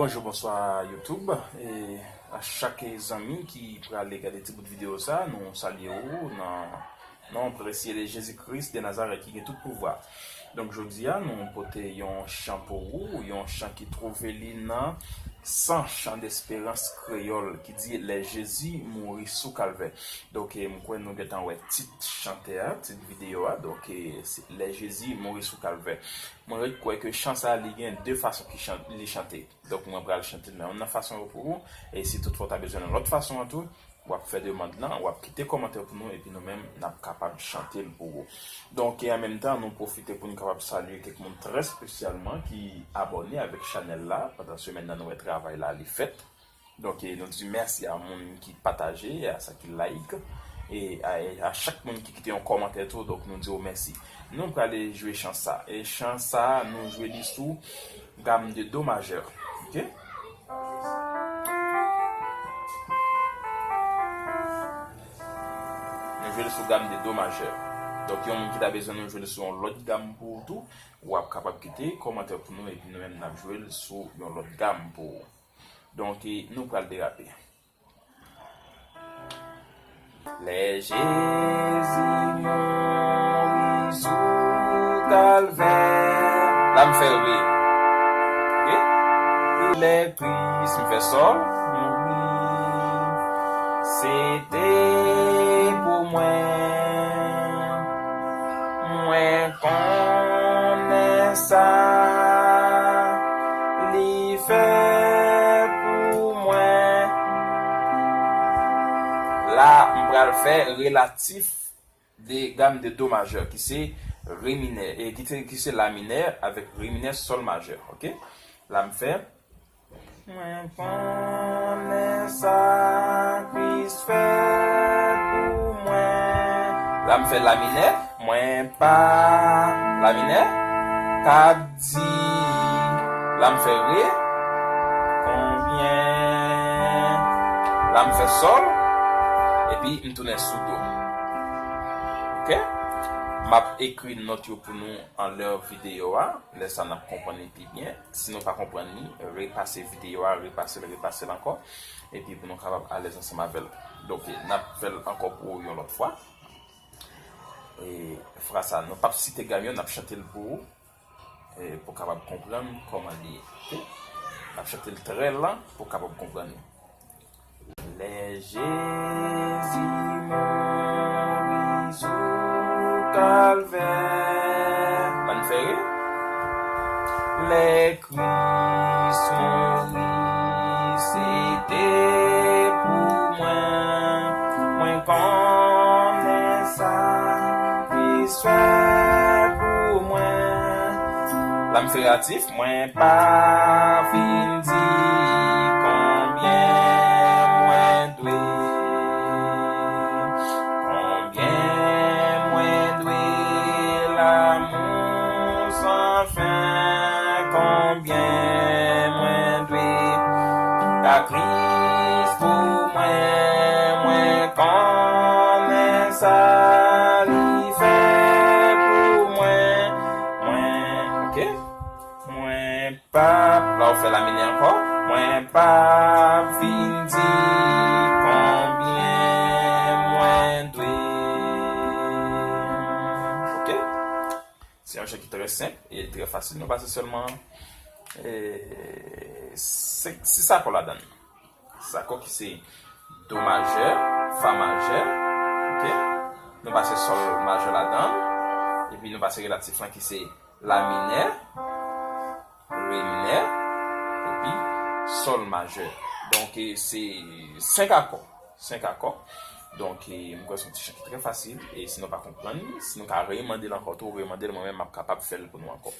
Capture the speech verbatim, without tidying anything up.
Bonjou, bonswa YouTube. E a chak zanmi ki prale gade ti bout videyo sa, nou salye ou nan non presye de Jezi Kris de Nazarèt ki gen tout pouvwa. Donk, jodi a, nou pote yon chan pou ou, yon chan ki twouve li nan san chan desperans kreyòl ki di Lè Jezi mouri sou Kalvè. Donk, e, m kwè nou gentan wè tit chante a, tit videyo a. Donk, e, se Lè Jezi mouri sou Kalvè. Mwen ret kwè ke chan sa a, li gen de fason ki chan-, li chante. Donk, mwen pral chante l nan youn nan fason yo pou ou. E si toutfwa w ta bezwen nan lòt fason an tou, w ap fè demann lan, w ap kite kòmantè pou nou, epi nou menm, n ap kapab chante l pou ou. Donk, e an menm tan, nou pwofite pou nou kapab salye kèk moun trè espesyalman ki abòne avèk chanèl la. Pandan semèn nan, nou wè travay la, li fèt. Donk, e, nou di mèsi a moun ki pataje, a sa ki like, e a, a chak moun ki kite yon kòmantè tou, donk nou di w mèsi. Nou prale jwe chan sa. E chan sa, nou jwe li sou gam de do majè. Oke? Nou jwe li sou gam de do majè. Donk, yon moun ki ta bezwen nou jwe li sou yon lòt gam pou ou tou, w ap kapab kite kòmantè pou nou, epi nou menm n ap jwe l sou yon lòt gam pou ou. Donk, e, nou pral derape. Lè Jezi mouri sou Kalvè. La m fè re. Oke? Lè Kris m fè sòl mouri, se te pou mwen. Mwen konnen sa li fè pou mwen. La, m pral fè relatif de gam de do majè, ki se re minè, e ki se, ki se la minè avèk re minè sòl majè, oke? La m fè. Mwen konnen sa Kris fè pou mwen. La m fè la minè, mwen pa la minè, ka di. La m fè re, konbyen. La m fè sòl, epi m tounen sou do. Oke? M ap ekri nòt yo pou nou anlè videyo a. Lè sa n ap konprann li pi byen. Si nou pa konprann li, repase videyo a, repase l, repase l ankò. Epi pou nou kapab alèz ansanm avè l. Donk, n ap fè l ankò pou ou yon lòt fwa. E, fraz sa, nou p ap site gam yo, n ap chante l pou ou, e, pou w kapab konprann kòman li ye. Oke? N ap chante l trè lan pou w kapab konprann li. Lè Jezi mouri sou Kalvè. Ann fè ri. Lè Kris mouri, se te pou mwen. Mwen konnen sa Kris fè pou mwen. La m fè relatif. Mwen pa vin di konbyen mwen dwe, konbyen mwen dwe, lanmou san fen, konbyen mwen dwe, ka Kris pou mwen, mwen konnen sa li fè pou mwen, mwen, oke? Mwen p ap, la w fè la minè ankò. Mwen p ap vin di konbyen mwen dwe. Oke? Se yon chan ki trè senp e trè fasil. Nou pase sèlman, e, senk, sis akò ladan l. Sis akò ki se do majè, fa majè, oke? Nou pase sòl majè ladan l, epi nou pase relatif lan ki se la minè, re minè, epi sòl majè. Donk, e, se senk akò. Senk akò. Donk, e, m kwè se yon ti chan ki trè fasil. E si nou pa konprann li, si nou ka remande l ankò tou, remande l, mwen menm m ap kapab fè l pou nou ankò.